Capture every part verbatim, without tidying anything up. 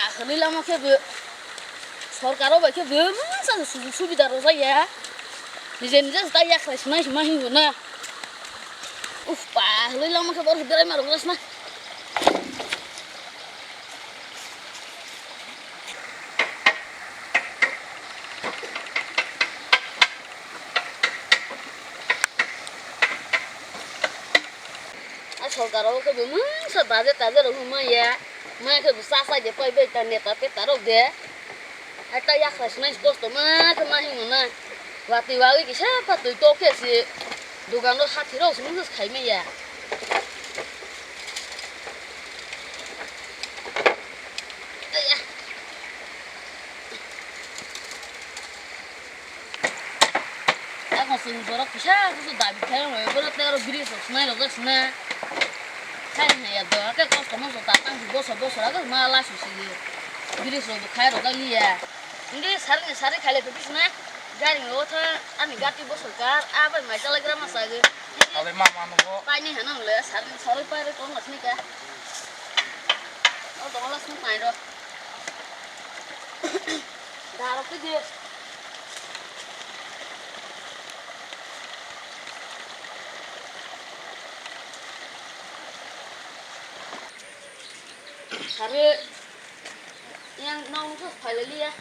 Akhali lama khe bo sorkar bai khe bo masa sujug subida rojak ya. Nije nije ta yakhrai sunai sima hingo na. Uf pa, akhali lama khe bor berai ma rojak sna. A sorkar o khe bo mungsa baje taje rok manya, manya khe bo cha chai de pai bai ta neta peta rok de. Hai ta yakhrai sunai kosto ma khe ma hingo na. Watwi wagwi kisa patwi tok khe se dogan rok hathi rok se mungsa khai manya. Ako chwng borok kisa kisa dabi khai rok, borok tei oro bridge rok swnai rok swnai. Khai hai ya do, ake kosto mosto ta tang si bosor bosor ake ma la si si bridge rok khai rok liya. Hindi sari ni sari khai le pis na gari o tha ani gati bosor kar abai mai chalai gra ma sa ge. Ale ma ma no bo. Pai ni hana le sari ni sari pai re kong sini ka. O dong la sini pai ro. Darok ke je. Hari yang nong nong phai le liya.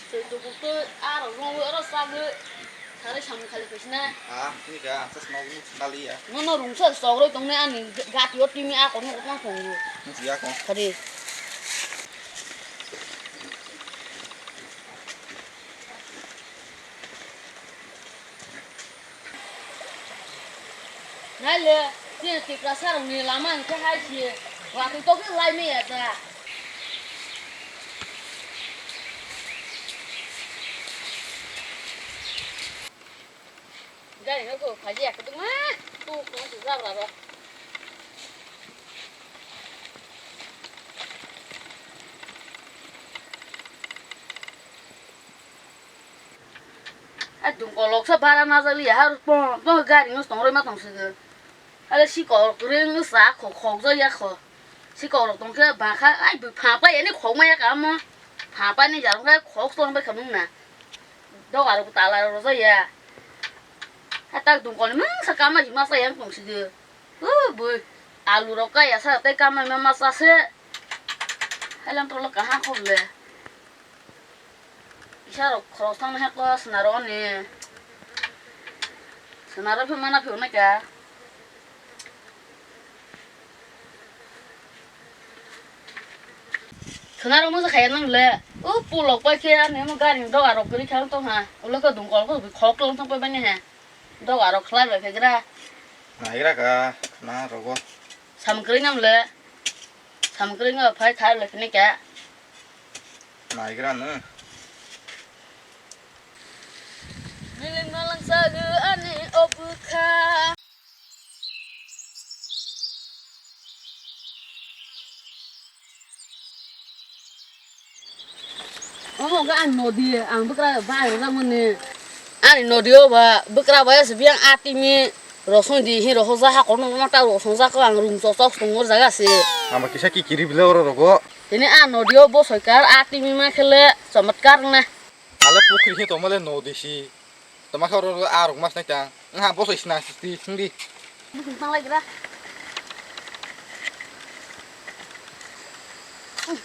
Tei tu tu aro nong aro sa ge. Hari samung khali pis na. Ah, ini ka, atas mau ini kali ya. Nono rungsa sogroi tong ne ani gati o timi a kono kono tongo. Ini ya ko. Hari. Naile, chini Tiprasa rokni lama hwnkhe hai se, watwi tokhe lai maya ta. Gari no kho phaji ya kwbangma, tu tu tu jabra ro. Ai dungkol rok sa bara najak liya ha, pon pon gari no tong roi ma tong se. Ale sikok reng sa kho khokjak ya kho. Sikok rok tong khe ba kha ai bui pha pai ani khok ma ya ka mo. Pha pai ni jarong khe khok tong bai kha mung na. Doga rok tala rok rojak ya. Ha tak dungkol ni mung sa kama ji ma sa yang tong si de. U bui alu rok ka ya sa tei kama ma ma sa se. Hai lam tolo kaha khok le. Isa rok khorok thang hai ko swnaro ni. Swnaro phi mana phi onai ka. Khwnaro masa khaya nang le. O pulok pai khe ani mo gari ni doga rok kwrwi kha tong ha. Ulo khe dungkol khe khok long thang pai bani ha. Doga rok khlai bai khe gra. Naigra ka na rogo. Sam kwrwi nam le. Sam kwrwi no phai kha le khini ka. Naigra no. Miling malang sagu ani obukha. Omo ga ang nodi, ang bwkra bai rwjak mani. Ani nodi o ba bwkra bai se biyang a timi rosong di hi rohorjak ha kono ma ta rosong jak ang rum chok chok song jaga se. Ama kisa ki kiri bile oro rogo. Tini a nodi o bo soikar a timi ma khele chamatkar na. Ale pukri hi tongmale nodi si. Tama khe oro a rok mas nai tang. Wngha bosoi sna siti singdi. Bwswng tang lai gra.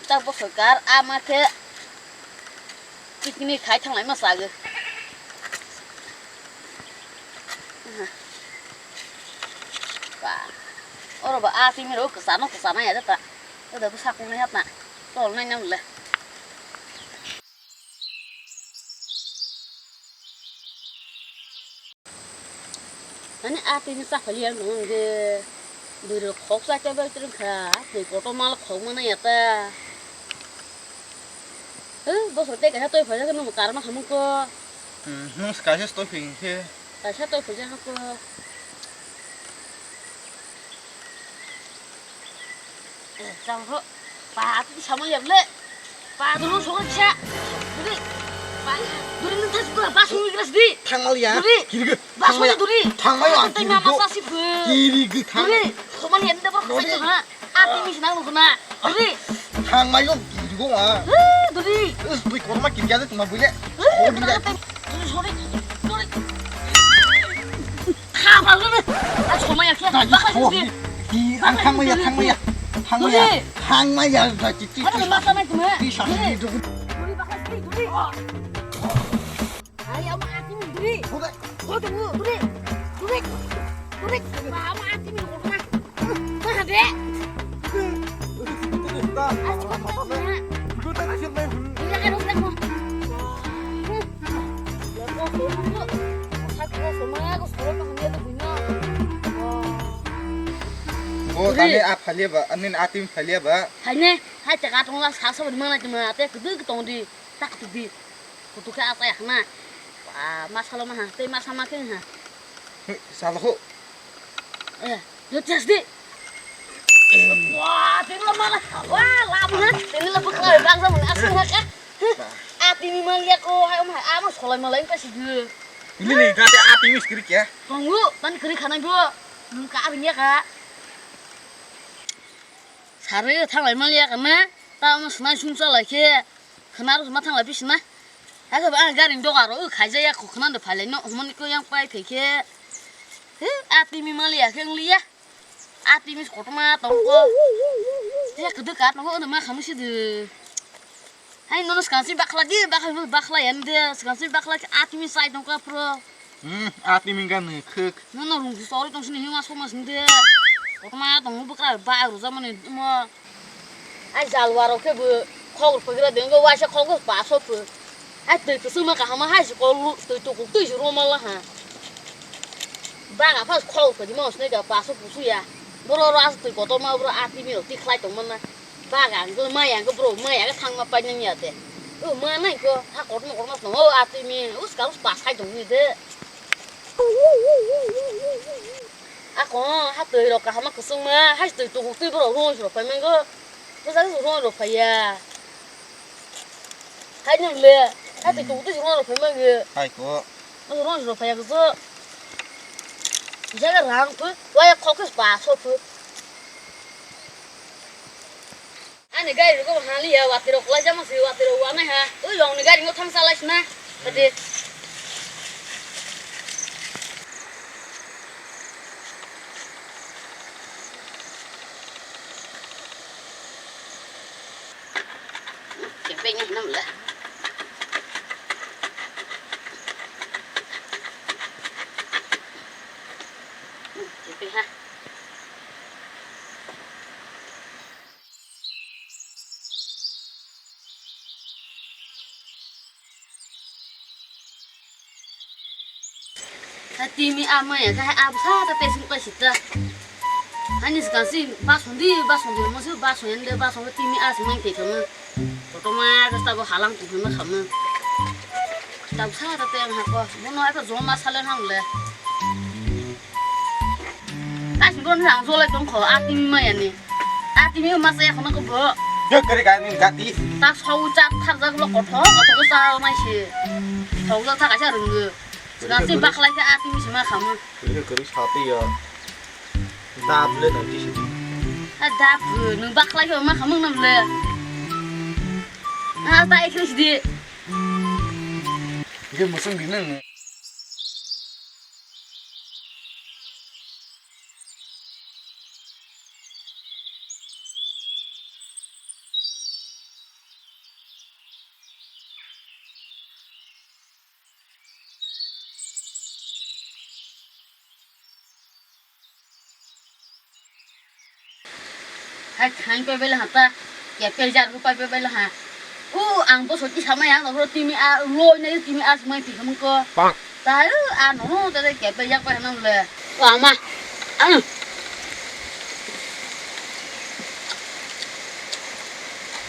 Ta bosoi kar ama khe picnic khai thang lai ma sage. Ba. Oro ba a timi ro kwchano kwchana ya ta. Oda bwsa kung nai hatna. Tol nai nam le. Ani a tini chaphali ang tong de. Bwrwi khok cha cha bai tring kha. Twi kotor mal khok mana ya ta. Eh, bosor tei kaisa toi phai jak nung karma hamung ko. Hmm, nung kaisa toi phai khe. Kaisa toi phai jak ko. Eh, chang ho. Pa, aku sama ya le. Pa, dulu sok sa. Duri. Pa, duri nung tas ba, ba sung igras di. Thang mal ya. Duri. Kiri ge. Ba sung duri. Thang mal ya. Tei mama sa si phu. Kiri ge thang. Duri. Koman ya nda ba sa ha. Ati mi sinang nung na. Duri. Thang mal yo. Kiri Bunga. Eh, duri. Eh, duri korma kimya de tuma buile. Eh, duri, duri, duri. Kha, kha, duri. Ah, somaya khe. Bakal sih. Di, ang thangmaya, thangmaya. Thangmaya. Duri. Thangmaya, da, ci, ci, ci. Ada masalah cuma. Di, sa, di, duri. Duri, bakal sih, duri. Ay, ama ati mi duri. Duri. Duri, duri, duri. Duri. Ama ati mi duri. Maha de. Asik kau punya. Iya kan, udah mau. Aku semua aku suruh makan dia tuh punya. Oh, tadi apa dia, Pak? Anin atim kali ya, Pak? Hai ne, hai cakap tong lah, saksa beri mana cuma ate kedua ketong di tak tu di. Kutu khe asai khna. Ba, ma salo ma ha, tei ma sama khe ha. Salo ho. Eh, yo jas di. Wah, tini lo mana? Wah, lam ha. Tini lo bukla bang sa mun asung ha ka. Ah, tini mal ya ko, hai ma, ama solai malai ka si ge. Ini nih, tadi api wis kiri ya. Tunggu, tan kiri khana bo. Nung ka abin ya ka. Sari thanglai mal ya kana. Ta ama sunai sung salai khe. Khna rw ma thang lai phi sina. Hakhe ba ang gari ni doga ro, o khaijak ya kho khna de phai lai no, hwnmani ko yang pai phai khe. He, a timi ma liya khe wng liya. A timi kotorma tong ko. He, kwdwk ka tongo, ono ma khamwi si de. Hai, nono swkang simi bakhla di, bakhla, bakhla yan de, swkang simi bakhla khe a timi chai tong ka phro. Hmm, a timi gan ni khwk. Nono rung sori tong sini hima soma sini de. Kotorma tong bwkra ba rujak mani mo. Ai jalwa rok khe bo khogor phagra de, wngkha waisa khogor paso pho. Ai twi kwchwngma kaham hai se kol twi tukuk twi se roma la ha. Baga phas khogor phadi ma osne ga paso pusu ya. Boro ro as twi kotorma boro a timi rok tikhlai tong mana. Baga ang maya ang bro maya ga thangma pai nang ya te. O ma nai ko ha kotorma kotorma tong o a timi us ka us pas khai tong ni de. Ako ha twi rok kaham kwchwngma hai twi tukuk twi boro rong rok pai mango. Bwsa khe rong rok phaiya. Hai nang le. Hai twi tukuk twi rong rok phai mango. Hai ko. Rong rok phaiya kwchwng. Jaga rang phu. Waya khok khe ba so phu. Ani gari rok hali ya, watwi rok kwlai jama si, watwi rok wanai ha. Ui, yong ni gari no thang salai sina. Tadi. Kepeng ni nam la. Kepeng ha. Ha timi amai ya, ha absa ta pesing pa sita. Ani sekarang si bason di, bason di, masih bason yang dia bason timi as main kayak kamu. Kotorma khe tabo halang tongphima khamma. Tabsa ta tei ang hako. Bono eko joma salen ham le. Kasi bono ang jolai tongkho, a timi maya ni. A timi masa ya kono ko bo. Yo kare ka ni gati. Ta sau cha thar jak lo kotho, kotho ko cha mai se. Sau jak thar kaisa rung. Nasi baklai khe a timi sima khamma. Kare kare sati ya. Dap le nang tisi di. A dap, nang baklai khe ma khamang nam le. A ta ikhlis di. Ge musung di nang. Hai khain pai bela hata, ya pejar ko pai bela ha. U ang bo soti samai ang ro timi a ro ne timi a samai ti hamko. Bang. Ta u a no no ta ke pejar pai nam le. Wa ma. Ang.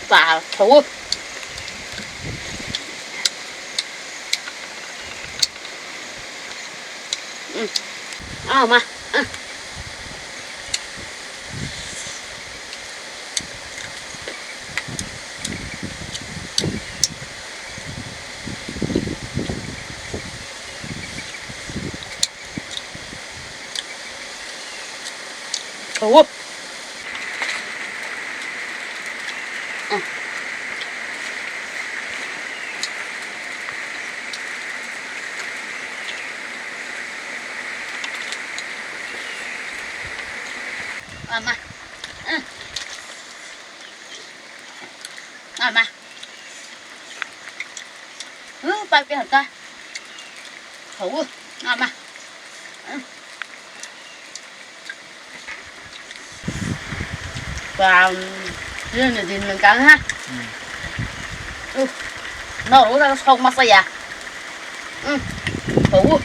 Ba thawo. Mm. Ah, ma. Ah. Thawo. Ah. Ama. Hmm. Ama. Hmm, pai pi hata. Hau. Ama. Hmm. Bam. Yun ni din mengkang ha. Hmm. Uh. No, udah sok masa ya. Hmm. Hau.